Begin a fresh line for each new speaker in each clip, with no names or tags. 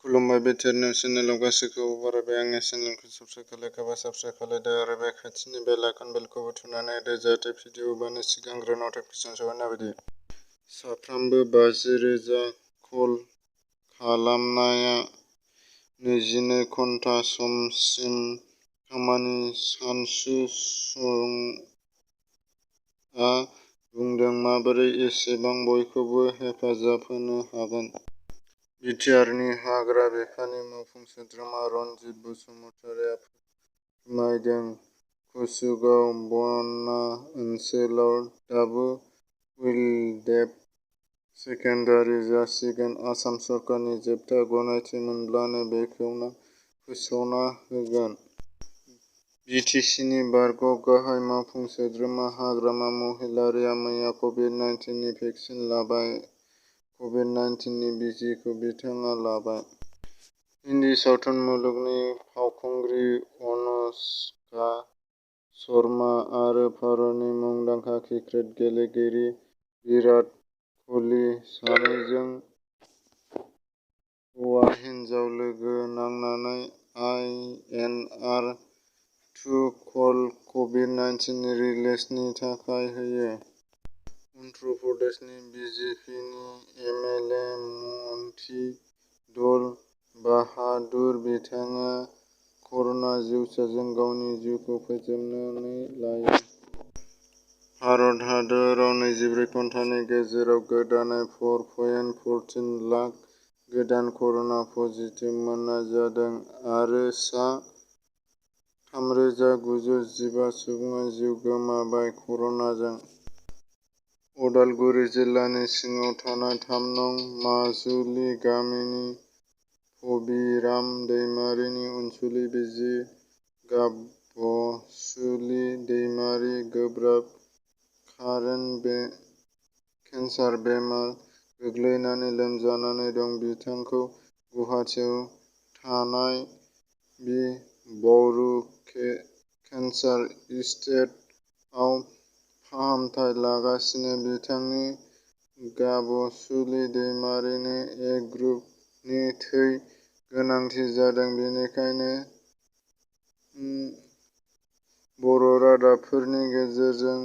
खुलुमबाय बिटिआरनिउस चेनेलाव गासैखौबो बरायबाय। आंनि चेनेलखौ साबस्क्राइब खालायखाबा साबस्क्राइब खालायदो आरो बे खाथिनि बेल आइकन बेलखौबो थुनानै होदो जाहाथे भिडिअ होबानो सिगांग्रो नटिफिकेसन सहैनाय बायदि। साफ्रोमबो 50,000 कल खालामनाया 22 घन्टा समसिम खामानि, सानसु संआ बुंदों। माबोरै एसेबां बयखौबो हेफाजाब होनो हागोन? बिटिआरनि हाग्रा बिफाननि मावफुं सोद्रोमा रनजित बसुमतारीआ फोरमायदों। कुसुगाव बना ओनसोलाव दाबो उइल्डलाइफ सेंक्सुयेरि जासिगोन। आसाम सरकारनि जोबथा गनायथि मोनब्लानो बेखौ फोसावना होगोन। बिटिसिनि बारग' गाहाय मावफुं सोद्रोमा हाग्रामा महिलारीआ मैया कभिड-19 नि भेक्सिन लाबाय। कभिड-19 नि बिजिखौ बिथाङा लाबाय। हिन्दी सावथुन मुलुगनि फावखुंग्रि अनुष्का शर्मा आरो भारतनि मुंदांखा क्रिकेट गेलेगिरि बिराट क'हली सानैजों हौवा-हिन्जाव लोगो नांनानै आइएनआर-2 कल कभिड-19 रिलिजनि थाखाय होयो। अन्ध्र प्रदेशनि बिजेपिनि एमएलए मन्थि दल बाहादुर बिथाङा कर'ना जिउसाजों गावनि जिउखौ फोजोबनानै लायो। भारत हादराव 24 घन्टानि गेजेराव गोदानै 4.14 लाख गोदान कर'ना पजिटिभ मोननाय जादों आरो सा 3,915 सुबुङा जिउ गोमाबाय। कर'नाजों उदालगुरि जिल्लानि सिङाव थानाय 3 नं माजुलि गामिनि भबिराम दैमारिनि अनसुलि बिसि गाबसुलि दैमारि गोब्राब केन्सार बेमार गोग्लैनानै लोमजानानै दं। बिथांखौ गुवाहाटीआव थानाय बि बौर केन्सार इन्स्टिट्युटआव फाहामथाय लागासिनो। बिथांनि गाबसुलि दैमारिनो ए ग्रुपनि थै गोनांथि जादों। बेनिखायनो बर' रादाबफोरनि गेजेरजों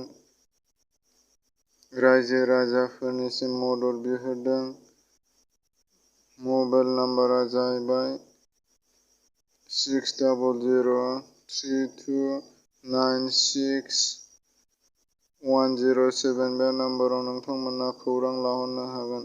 रायजो-राजाफोरनिसिम मदद बिहरदों। मबाइल नम्बरआ जाहैबाय 6003296107। बे नम्बराव नोंथांमोना खौरां लाहरनो हागोन।